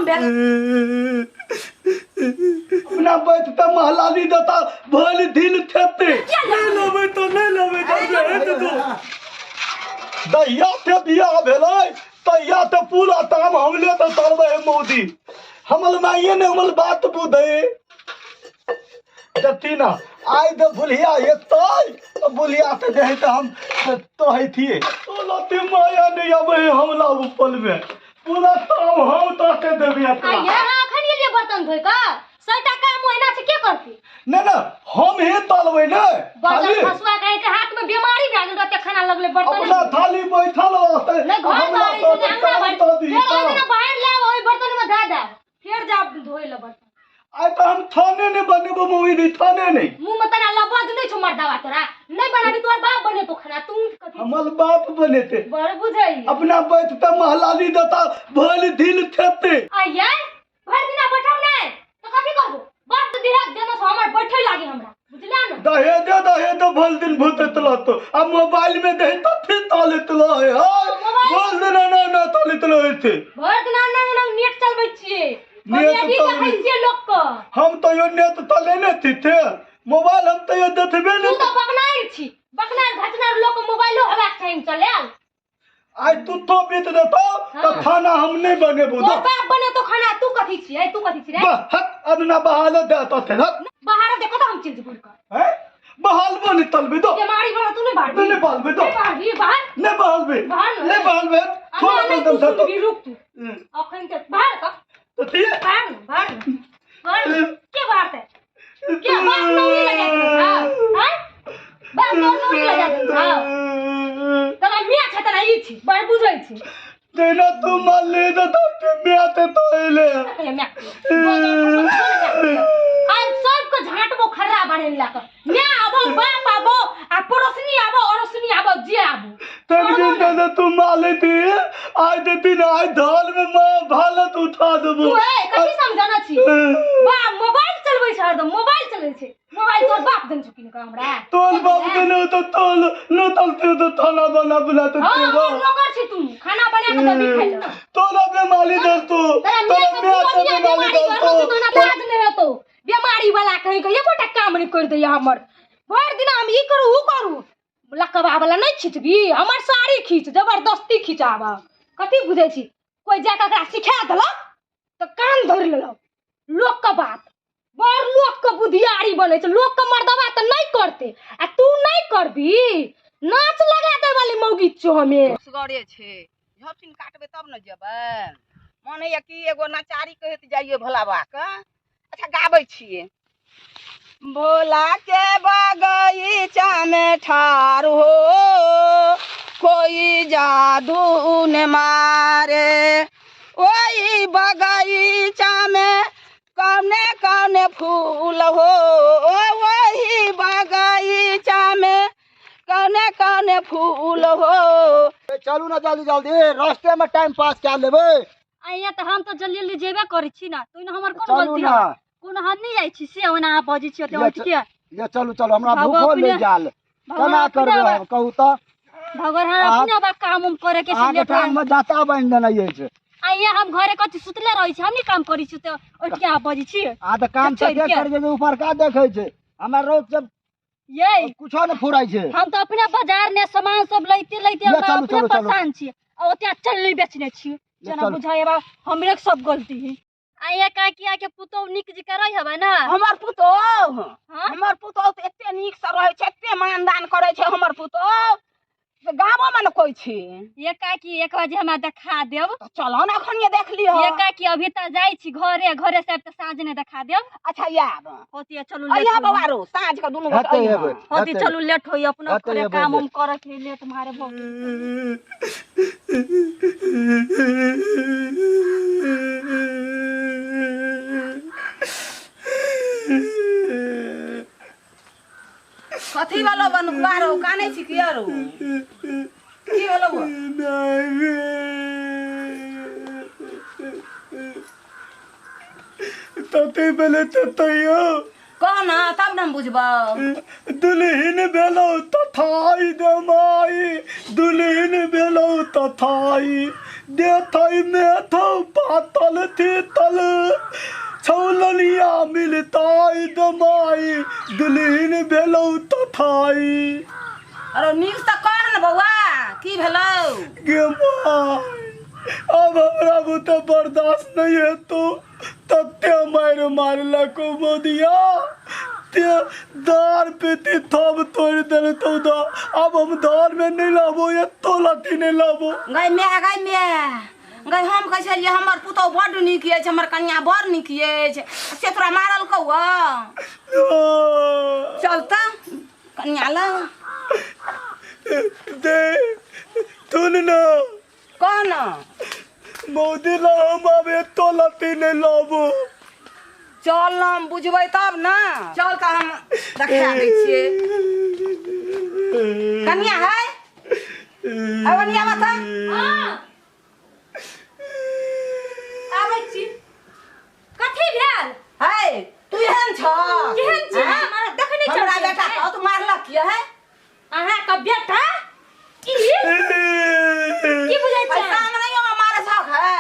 काम भेल। अपना बैठ त महलाली देता भल दिल थेते नहीं लेबै तो नहीं लेबै तो रहत दो। दहिया ते बियाह भेलै तहिया ते पूरा ताम हमले तो तलबै है मोदी हमल माइये ने हमल बात बुधे जती ना आइ दे बुलिया एतै तो बुलिया ते जे है त हम तो है थिए तो लती माया नहीं आबै है हमला ऊपर में पूरा ताम हम ताके देबै आ अपना। ये अहाँ अखन गेलियै बर्तन धोइ कऽ? सबटा काम ओहिना छै, के करतै? नहीं ना हम ही तलबै ने बर्तन थाली खसुआ कहि के हाथ में बीमारी भए गेल रहते खाना लगले बर्तन अपना थाली बैठल रहतै नहीं घर हमरा बाहर तो छै अंगना ताम बाहर तो दी फेर ओहि दिना बाहर लाब ओहि बर्तन में धए देब फेर जाब धोइ ले बर्तन। आइ तऽ हम थाने नहि बनेबो मम्मी दी थाने नहि। मुंह में तना लबज नहि छौ मर्दावा तोरा नहीं बनाबी तोर बाप बनेतो खाना तू कथी हमर बाप बनेते बड़ बुझै अपना बैठ त महलाली देता भल दिल थेते। आ ये भरि दिना बैठब नहि तऽ कथी करबो बाप तऽ दिहक देने छौ हमर बैठे लागे हमरा बुझला ने। दहेजे दहेज भल दिन भूतत लतो आ मोबाइल में दे त फिर तालित लहे हाय भल दिन ना ना तालित लहे थे भरि दिना नंग नंग नेट चलबै छियै नेट कॉमेडी चलबै। देखै छियै लोक के। हम तो यो नेट तलेने थी थे मोबाइल हम तो यो देखबे तू नहीं। तऽ बकनार छी बकनार घटनार लोक के मोबाइलो हेबाक चाही चलायल। आइ तू तो बीत देतो तो हाँ। खाना हम नहीं बनेबो तोर बाप बनेतो खाना तू कथी छियै तू कथी छी रे? हट अदना बहाल दे तो थे हट बाहर देखो तो हम चलि जेबो उड़ि कऽ। हैं बहालबो नहीं तलबे दो बीमारी वाला तू नहीं बाहर नहीं बहालबे दो नहीं बाहर बाहर नहीं बहालबे बाहर नहीं बहालबे आ, थोड़ा नहीं, एकदम तू से तो सुनबी, रुक तू अखन के बाहर का तो ठीक है बाहर न, बाहर न, बाहर न। के बाहर ते के बाप नौरी लगा देने छौ हैं बाप नौरी लगा देने छौ तोरा मियाँ छै तोरा ई छी बड़ बुझै छी तेना तू मान ले तो के मियाँ ते तो एले कहिया मियाँ आज सबके झाँटबो खर्रा बान्हि लए कऽ मियाँ आबो बाप आबो आ पड़ोसनी आबो अड़ोसनी आबो जे आबो तब जिंदा तो तू मान लेती आज देती ना आज धाल में माँ भालत उठा देबो। तू ए कथी समझाना छी बा मोबाइल चलबै छै हरदम मोबाइल चलै छै मोबाइल तोर बाप देने छौ किनका हमरा तोल बाप देने तो तोल नो तलते तो खाना बना बुला तो हाँ तेरा हमर नौकर छी तू खाना बना के देबी खाइ लए तोला बेमारी दल तू तोरा तोला मियाँ के मियाँ से दुनिया बेमारी बीमारी दल भरल छौ तू तोरा लाज नहि हेतौ बीमारी वाला कहीं के एकोटा काम नहि करि दैया हमर भरि दिना हम ई करू ऊ करू लकवा वाला नहि खिचबी हमर साड़ी खींच जबरदस्ती खिंचाब कथी बुझै छी कोइ जा कऽ एकरा सिखा देलक तऽ कान धरि लेलक लोक के बात बड़ लोक के बुधियारी बनै छै लोक के मर्दबा तऽ नहि करतै आ तू नहि करबी नाच लगा दै वाली मौगी छौ हमे। असगरे छै झपसिन काटबै तब ने जेबै मन होइया कि एगो नचारी कहैत जाइए भोला बाबाके। अच्छा गाबै छियै भोला के बगीचा में ठार हो कोई जादू न मारे ओही बगीचा में कौने कौने फूल हो वही बगीचा में कौने कौने फूल हो। चलू ना जल्दी जल्दी रास्ते में टाइम पास कर लेबै। आइया तऽ हम तऽ जल्दी जल्दी जेबे करै छी ना तऽ ओहिमे हमर कोन चलू गलती ना। हवे? कोनो हम नहि जाइ छी से ओना अहाँ बजै छी ओते ये उठि के। ये चलू चलू हमरा भगवान भूखो अपने लागि गेल। भगवान केना अपने करबै आबे। हम कहू तऽ? भगवान अपने आबे काम उम करे के अहाँके लेट टांग में जाता बान्हि देने अछि। आइया हम घरे कथी सुतले रहै छी हम नहि काम करै छी तऽ उठि के अहाँ बजै छी। आ तऽ काम चढ़ि तऽ के। करियै जे ऊपर का देखै छै हमरा रोज जब ये कुछो नहि फुराइ छै। हम तऽ अपने बाजार ने सामान सब लैते लैते ये हमरा चलू, अपने चलू, चलू। परेशान छी आ ओते चलनी बेचने छी ये जेना चलू। बुझाइ बा हमरे सब गलती है। आइया काकी के पुतोह नीक जकाँ रहै हवे ना? हमर पुतोह? हाँ? हमर पुतोह तऽ एते नीक से रहै छै एते मानदान करै छै हमर पुतोह से गामो मे ने कोइ छै। ये काकी एक बार जे हमरा देखा देब। तऽ चलो ने अखनिये देख लिह। ये काकी अभी तऽ जाइ छी घरे घरे से आबि तऽ साँझ ने देखा देब। अच्छा आयब। होती चलू अइहा लेट होई। बौआ रो साँझ के दुनू गोटे हेतै अइहा। एबै, होती हेतै। चलू लेट होई अपनो हेतै घरे एबै, काम लेट। उम करे के लेट मारे भऽ गेल। कथी भेलौ बनुकवा रौ कानै छी किया रौ? की भेलौ बौआ? तते भेलै तऽ तैयो कह ना तब न हम बुझबौ। दुल्हन भेलौ तथाई दमाई, दुल्हन भेलौ तथाई, देथै मेथौ पातल थीतल, छौलनिया मिलताई दमाई, दुल्हन भेलौ तथाई। अरे नीक तऽ कह न बौआ, की भेलौ? गे माय, अब हमरा बुते बर्दाश्त नहीं हेतौ, तते मारि मारलको मोदिया, ते दार पेती थब तोड़ि देलतौ द, अब हम दार में नहीं लाबो, एतो लाठी नहीं लाबो। गै माय, गै माय, गै हम कहै छलियै हमर पुतहु बड्ड नीक अछि, हमर कनिया बड़ नीक अछि, से तोरा मारलकौ? चल तऽ कनिया लग। दे सुन न। कह न। मौदी ला हम अब एतो लाठी नहीं लाबो। चल न हम बुझबै तब न, चल तऽ हम देखा दै छियै। कनिया है, है कनिया बता। हाँ आबै छी। कथी भेल? है तू एहन छ? केहन छी? हैं? हम देखै नहि हमरा छियै। बेटा के तू मारलक किया है? अहाँके बेटा ई की बुझै छै? पैसा में नहीं हो मारे शौक है।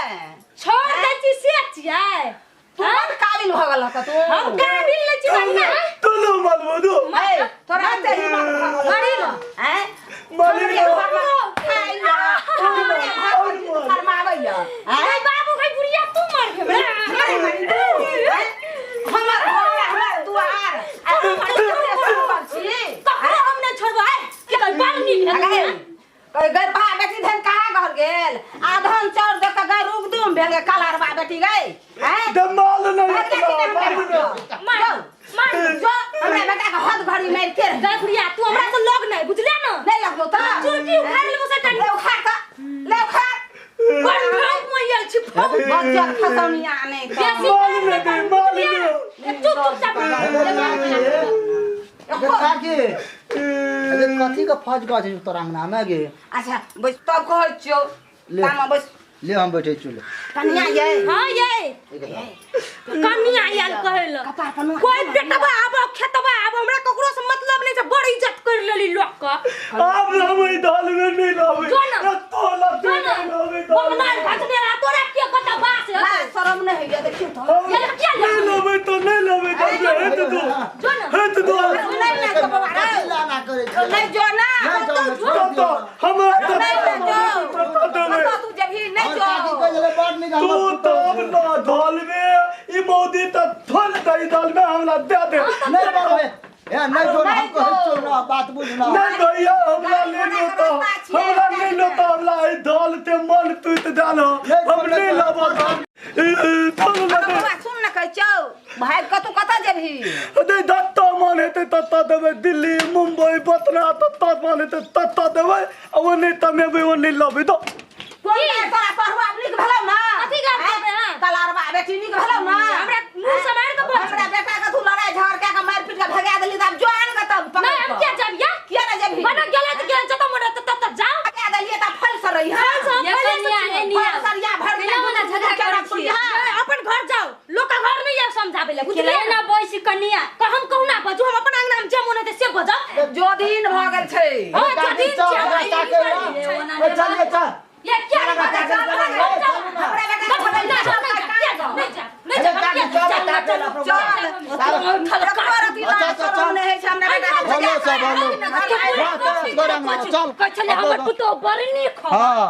छोड़ दै छी से छियै। तू बड काबिल भऽ गेल हक तू। हम काबिल नहि छी बढ़िया। तो नो मालबो दो। है तोरा एते हिम्मत भऽ गेल? मारी न। हैं? मारी हमरे न। घरमे खाइया, हमरे घर पर फरमाबैया। हैं? गै बाबू, गै बुढ़िया, तू मार हमरा। मारी मारी तू, हैं? हमर घर हमर दुआर आ हमर कते छी। ककरो हम नहि छोड़बै के कहै बड़ नीक गै भेल। गै बा बेटी धन कहाँ घर गेल? आ धान चाउर दऽ कऽ गै रुक दुम भेल गै कलारबा बेटी गै। हैं? दे माल नहीं भाग जा कि अपना, नहि माल हमरा नहीं। मार जाउ। मार। जो हमरा बेटा के हद घड़ी मारि के रह। गै बुढ़िया, तू हमरा से लग नहि बुझले न? नहि लगलो तऽ चुरकी उखाड़ि लेबो से टंगी। ले उखाड़ तऽ, ले उखाड़। बड़ फौक मैयल छी फौक। बच्चा फसौनिया नहि तऽ। बेसी माल नहीं दे, माल नहीं। चुप चुपचाप। गे काकी, अरे कथी के फौज गाछ छै तोरा अंगना में गे? अच्छा बैस तब कहै छियौ। ले। तामे बैस। ले हम बैठे छी ले। कनिया यै। हाँ यै, कनिया आयल कहै लए। कपार पर नुआ। कोई बेटबा आबो खेतबा आबो, हमरा ककरो से मतलब नहीं छै। बड़ इज्जत कर लेली लोक के। अब हम ई दाल में नहीं लाबे, जो न। एतो लाठी जो न। नहीं लाबे दाल में। बमनार भजने रहा तोरा के कत बास ला, है? शरम नहि होइया देखियौ तऽ। हम ये किया नहीं लाबे तो नहीं लाबे दाल में, हेत दो। जो न। हेत दो। नहि नहि तऽ बौआ रे। कथी लाना करै छी? नहि जो ना। नहि जाउ ने, छोड़ तब दियौ तो ने। हमरा तो नहि नहि जो। तब देबै। कतऽ तू जेबही? नहि हमर जो। काकी कहै छलै बड़ नीक तू हमर तब पुतहु छै। ना दाल में ई मौदी त थल दई दाल में हमरा दे दे। नहि बाबे, ए नहि जो, हम कहै छियौ ना, बात बुझ ना। नहीं भैया, हमरा ले लो तो, हमरा ले लो तो, हमरा ई दाल ते मन टूट जाल हो। हम नहीं लाबो दाल दाल अरे लगे। बौआ सुन न, कहै छियौ भाइ, कतौ कतऽ जेबही? नहीं दत्ता मन हेतै तत्ता देबै, दिल्ली मुंबई पटना तत्ता मन हेतै तत्ता देबै, आ ओ नहीं तमेबै ओ नहीं लाबै दो। कोन तोरा पढ़ुआ नीक भेलौ ना? कथी गप करबै, हाँ? कलारबा बेटी नीक भेलौ ना? हमरा मुंह सम्हारि के बोल। हमरा बेटा के तू लड़ाई झगड़ कए के मारि पीट के भगा देली, तऽ आब जो आन के तब पकड़ नहीं हम कऽ। क्या जाब या? किया नहि जेबही? बना गेलै तऽ गेलै, जतऽ मन हेतै ततऽ जाउ। भगा देलियै तऽ फल सड़ै है। फल सड़- ये फले कनिया, से ए निया। फल सड़िया भर केना ओना झगड़ा करै छियै? नहीं, अपन घर जाउ, लोक के घर नहीं जाउ समझाबै लए, बुझलियै? केना बैसी कनिया? कह हम कहू ना बजू, हम अपन अंगना में जे मन हेतै से बजब। जो दिन भऽ गेल छै। हाँ, काकी, जो दिन चल, छै, हमरा हम ताकै ई ला। करै ओना ए, चलिए चल। ये क्या चल, बात है? चल, चल, चल, चल, चल, चल, हमरा बेटा के नहीं भगाइ जाओ, नहीं जाओ, नहीं जाओ, अरे काकी, नहीं चल, जाओ, ताकै ला, चल। चल। एको रत्ती लाज अच्छा, अच्छा, शरम चल। नहि होइ छै हमरा बेटा के हेलो भगा सब, हेलो। कऽ। बात है, हमर पुतोह बड़ नीक हौ। हाँ।